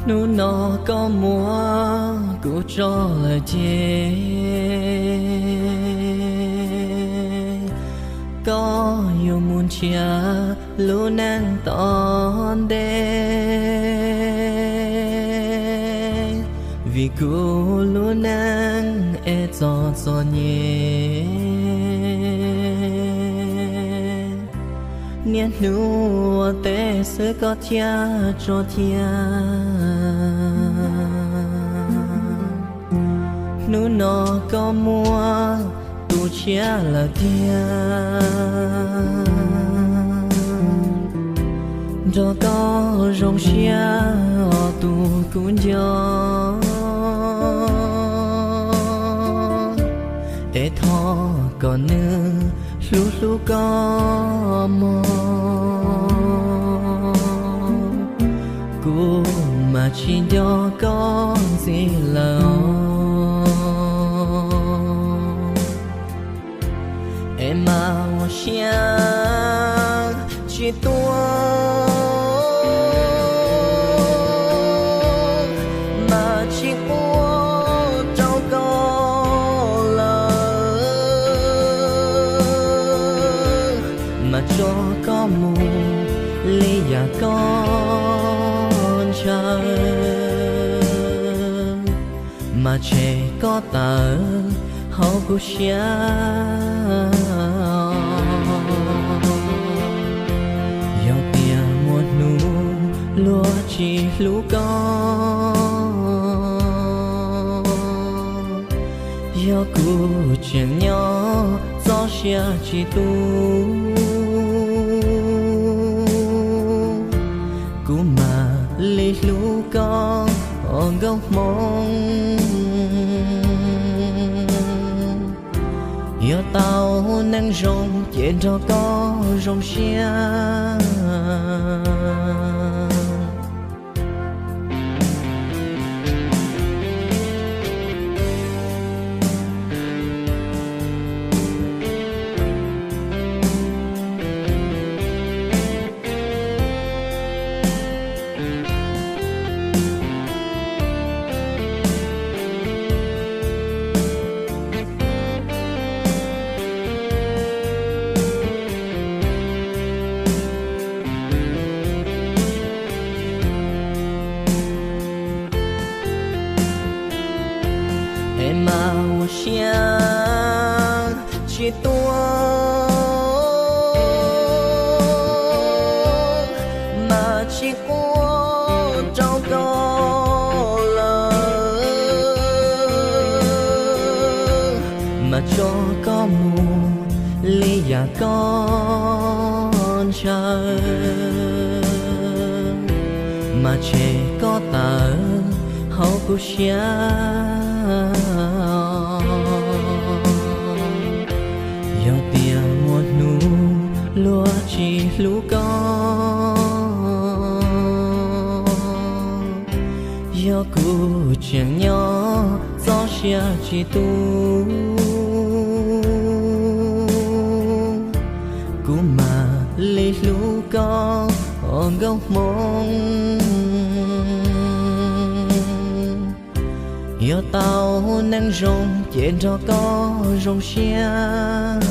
Hnub no koj muab kuv tso lawm ces koj yuav mus nrhiav lub neej tom ntej, vim kuv lub neej es txom txom nyem. Niaj hnub ua teb xwb koj thiaj tso thiab. Hnub no koj muab kuv tshiab lawm tiag. Nrog koj zoo siab os tus kuv nco, es thov kom nws hlub hlub koj mog. Kuv mas tsis nco koj ntxiv lawm os. Es mas ua siab tsis tuaj, mas tsis quaj rau koj lawm, mas tso koj mus li yam koj ntshaw. Mas tshem koj tawm hauv kuv siab. Yog tias muaj hnub luag tsis hlub koj, yog kuv tseem nyob txoj sia tsis tu, kuv mam li hlub koj os nkauj hmoob. Yuav tau neej zoo ces nrog koj zoo siab. Es mas ua siab tsis tuaj, mas tsis quaj rau koj lawm, mas tso koj mus li yam koj ntshaw, mas tshem koj tawm hauv kuv siab. Yog tias muaj hnub luag tsis hlub koj, yog kuv tseem nyob txoj sia tsis tu, kuv mam li hlub koj os nkauj hmoob. Yuav tau neej zoo ces nrog koj zoo siab.